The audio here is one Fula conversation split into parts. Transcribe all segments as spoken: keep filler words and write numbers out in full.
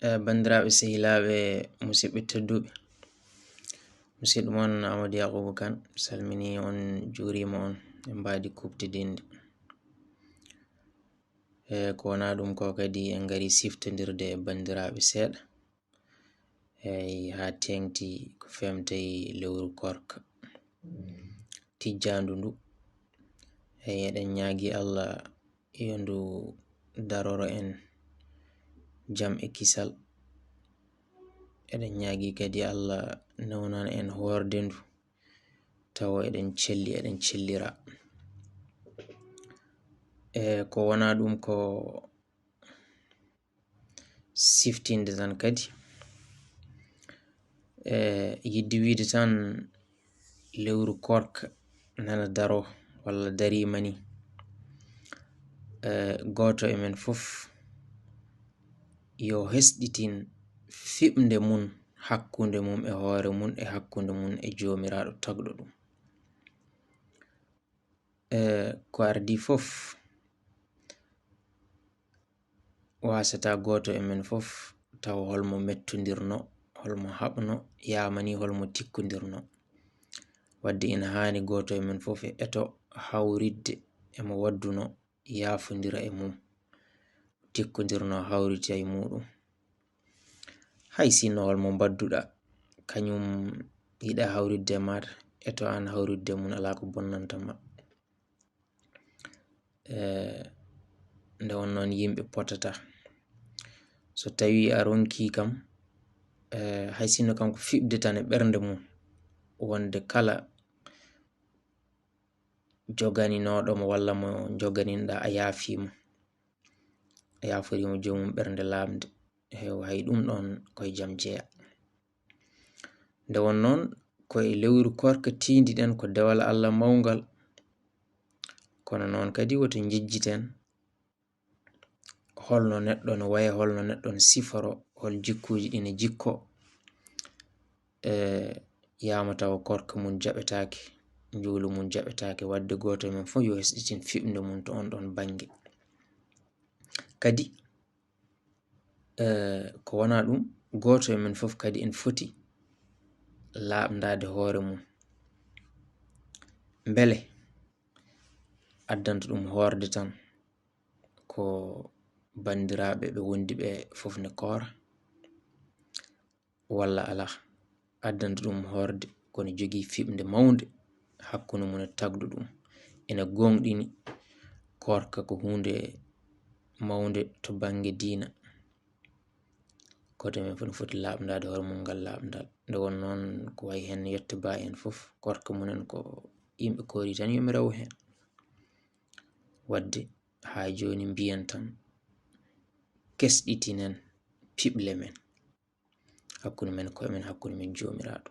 Eh, banndiraaɓe, sehilaaɓe, musidɓe tedduɓe, musidɗo mon Amadou Yakubu Kan, salmini on, juurima on e mbaadi kuɓtidinndi. Eh, ko wonaa ɗum ko kadi en ngari siftondirde e banndiraaɓe seeɗa, eyi, haa teeŋti ko feewndey lewru koorka tijjaandu ndu. Eyi, eɗen ñaagi Allah yo ndu daroro en jam e kisal. Eɗen ñaagi kadi Allah newnana en hoorde ndu, tawa eɗen celli, eɗen cellira. E ko wonaa ɗum ko siftinde tan kadi. E yiɗde wiide tan lewru koorka nana daro walla dariima ni, e gooto e men fof yo hesɗitin fiɓnde mum hakkunde mum e hoore mum e hakkunde mum e Joomiraaɗo tagɗo ɗum. E ko ardii fof, waasata gooto e men fof taw holmo mettondirno, holmo haɓno, yamani holmo tikkondirno. Wadde ina haani gooto e men fof e eto hawritde e mo wadduno, yaafondira e mum, tikkondirno, hawrita e muɗum. Hay sinno holmo mbadduɗa, kañum yiɗa hawritde e maaɗa, eto aan hawritde e mum, alaa ko bonnanta ma. Eh, nde won noon yimɓe potata. So tawii a ronkii kam, eh, hay sinno kam ko fiɓde tan e ɓernde mum, wonde kala joganinooɗo mo walla mo joganinɗa a yaafii mo. A yaaforii mo joomum ɓernde laaɓnde. Heew, hay ɗum ɗoon koye jam jeya. Nde won noon, ko e lewru koorka tiindiɗen ko dewal Allah mawngal. Kono noon kadi woto njejjiten holno neɗɗo no waya, holno neɗɗo no siforo, hol jikkuuji ɗi ne jikko. E yaama tawa koorka mum jaɓetaake, njuulu mum jaɓetaake, wadde gooto e men fof yo hesɗitin fiɓnde mum to oon ɗoon bannge. Kadi, e ko wonaa ɗum, gooto e men fof kadi en foti laaɓndaade hoore mum. Mbele addanta ɗum hoorde tan ko banndiraaɓe ɓe wondi ɓe fof ne koora, walla alaa, addanta ɗum hoorde, kono jogii fiɓnde mawnde hakkunde mum e tagɗo ɗum. Ene gooŋɗini koorka ko huunde mawnde to bannge diina. Gooto e men fof no foti laaɓndaade hoore mum ngal laaɓndal. Nde won noon, ko wayi heen yette ba en fof, koorka mumen ko yimɓe koori tan yo mi rew heen. Wadde haa jooni mbiyen tan, kesɗitinen piɓle men hakkunde men koye men, hakkunde men Joomiraaɗo.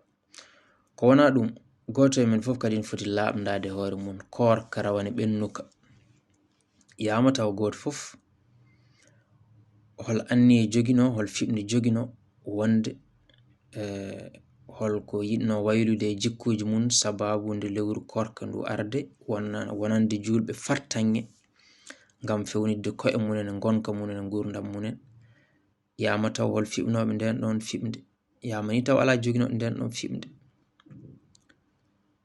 Ko wonaa ɗum, gooto e men fof kadi ne foti laaɓndaade hoore mum, koorka rawane ɓennuka. Yaama tawa gooto fof hol anniye joginoo, hol fiɓnde joginoo wonde, eh, hol ko yiɗnoo waylude e jikkuuji mum, sabaabu nde lewru koorka ndu arde, wonna-, wonande juulɓe fartaŋŋe ngam fewnitde koye mumen, ngonka mumen, nguurndam mumen. Yaama taw hol fiɓnooɓe ndeen ɗoon fiɓnde. Yaama ni taw alaa joginooɓe ndeen ɗoon fiɓnde.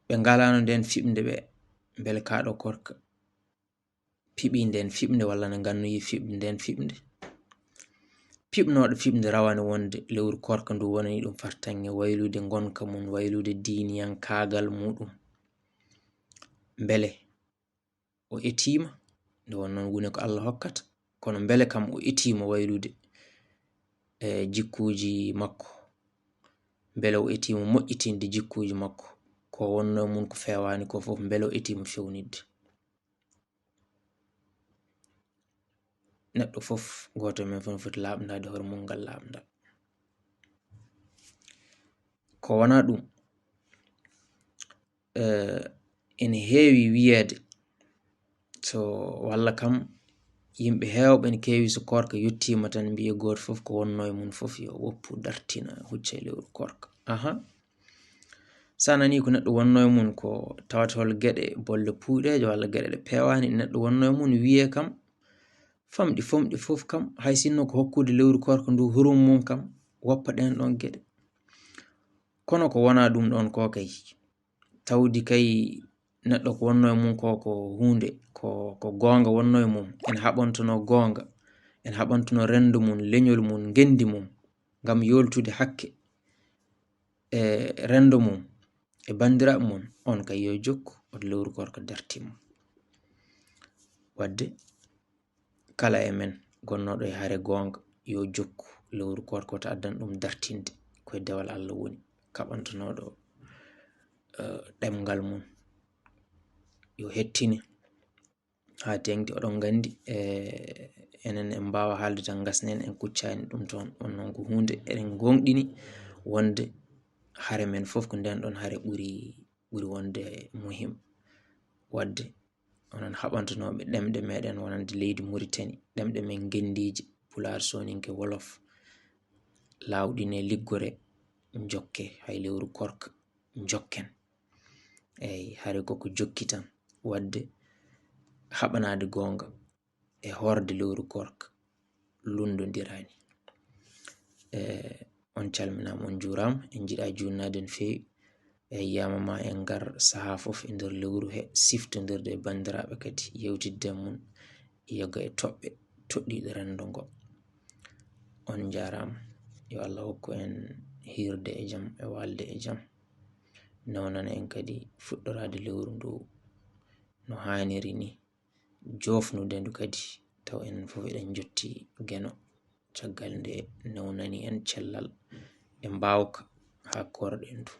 Ɓe ngalaano ndeen fiɓnde ɓe, mbele kaa ɗo koorka piɓi ndeen fiɓnde walla ne ngannoyi fiɓde ndeen fiɓnde. Piɓnooɗo fiɓnde rawane wonde lewru koorka ndu wonani ɗum fartaŋŋe waylude ngonka mum, waylude diiniyankaagal muɗum. Mbele o etiima, nde won noon wune ko Allah hokkata, kono mbele kam o etiima waylude e jikkuuji makko, mbele o etiima moƴƴitinde jikkuuji makko, ko wonnoo e mum ko feewaani ko fof, mbele o etiima fewnitde. Neɗɗo fof, gooto e men fof no foti laaɓndaade hoore mum ngal laaɓndal. Ko wonaa ɗum, eh, ene heewi wiyeede, so walla kam yimɓe heewɓe ene keewi, so koorka yettiima tan mbiya gooto fof ko wonnoo e mum fof yo woppu dartina, hucca e lewru koorka. Aha. So a nanii ko neɗɗo wonnoo e mum, ko tawata hol geɗe bolle puuɗeeje walla geɗe ɗe peewaani ɗe neɗɗo wonnoo e mum, wiyee kam Famɗi fomɗi fof kam, hay sinno ko hokkude lewru koorka ndu hurum mum kam, woppa ɗeen ɗoon geɗe. Kono ko wonaa ɗum ɗoon ko kay, tawdi kay neɗɗo ko wonnoo e mum ko, ko huunde, ko, ko goonga wonnoo e mum. En haɓantuno goonga, en haɓantuno renndo mum, leñol mum, ngenndi mum, ngam yooltude hakke e renndo mum, e banndiraaɓe mum, oon kay yo jokku, oto lewru koorka dartin mo. Waɗde, kala e men gonnooɗo e hare goonga, yo jokku lewru koorka, wota addan ɗum dartinde, ko e dewal Allah woni. Kaɓantonooɗo, eh, ɗemngal mum, yo hettine haa teeŋti. Oɗon nganndi, eh, enen en mbaawa haalde tan ngasnen, en kuccaani ɗum toon. Oon noon ko huunde eɗen ngoongɗini wonde hare men fof ko ndeen ɗoon hare ɓuri, ɓuri wonde muhim. Waɗde, onon haɓantonooɓe ɗemɗe meɗen wonande leydi Muritani, ɗemɗe men ngenndiije, Pulaar, Sooninke, Wolof, laawɗine, liggore, njokke, hay lewru koorka, njokken. Eey, hare ko ko jokki tan. Waɗde, haɓanaade goonga e hoorde lewru koorka, lunndondiraani. E, on calminaama, on njuuraama, en njiɗaa juutnaade no feewi. E, yiyaama ma en ngar sahaa fof e nder lewru he, siftondirde e banndiraaɓe kadi, yeewtidde e mum, yoga e toɓɓe toɗɗiiɗe renndo ngo. On njaaraama. Yo Allah hokku en hiirde e jam, e waalde e jam. Newnana en kadi fuɗɗoraade lewru ndu no haaniri ni, joofnude ndu kadi, taw enen fof eɗen njotti Geno, caggal nde newnani en cellal e mbaawka haa koorɗen ndu.